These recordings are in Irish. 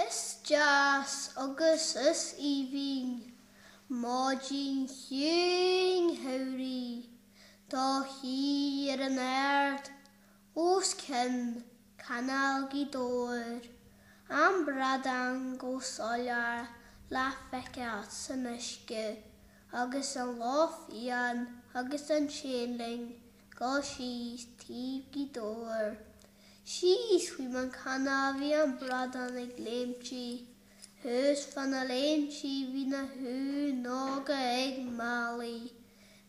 Is deas agus is aoibhinn maidin chiúin shamhraidh do shuí ar an ard os cionn Chanáil Ghaoth Dobhair, an bradán chomh soiléir le feiceáil san uisce agus an Loch Fiáin agus an tSéanlainn ag dul síos taobh Ghaoth Dobhair. Síos faoi bhun canáil bhí an bradán ag léimtí. Thuas fá na léimtí bhí na huain óga ag mealladh.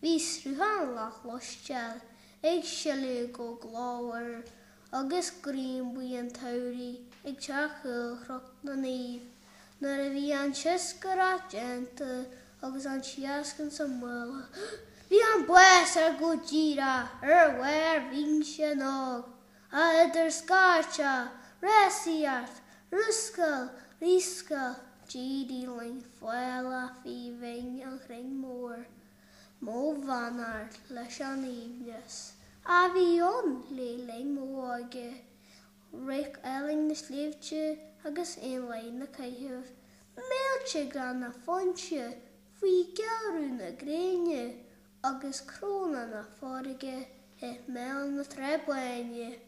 Bhí sruthán le chloisteáil ag sileadh go glórmhar agus grian buí an tsamhraidh ag teacht chúl Chnoc na Naomh. Nuair a bhí an t-iascaireacht déanta agus an t-iasc ins an mbuaile, bhí an bás air go díreach ar bharr Bhinse na nÓg, a idir scairteadh, rásaíocht, rúscáil, rioscáil, d'éirigh linn fáil faoi bhinn an Chrainn Mhóir. Mo bheannacht leis an aoibhneas a bhí ann le linn m'óige. Radharc álainn na sléibhte agus éanlaith na caitheamh, méilte glana foinse faoi ghealrú na gréine agus crónán na farraige i mbéal na Trá Báine.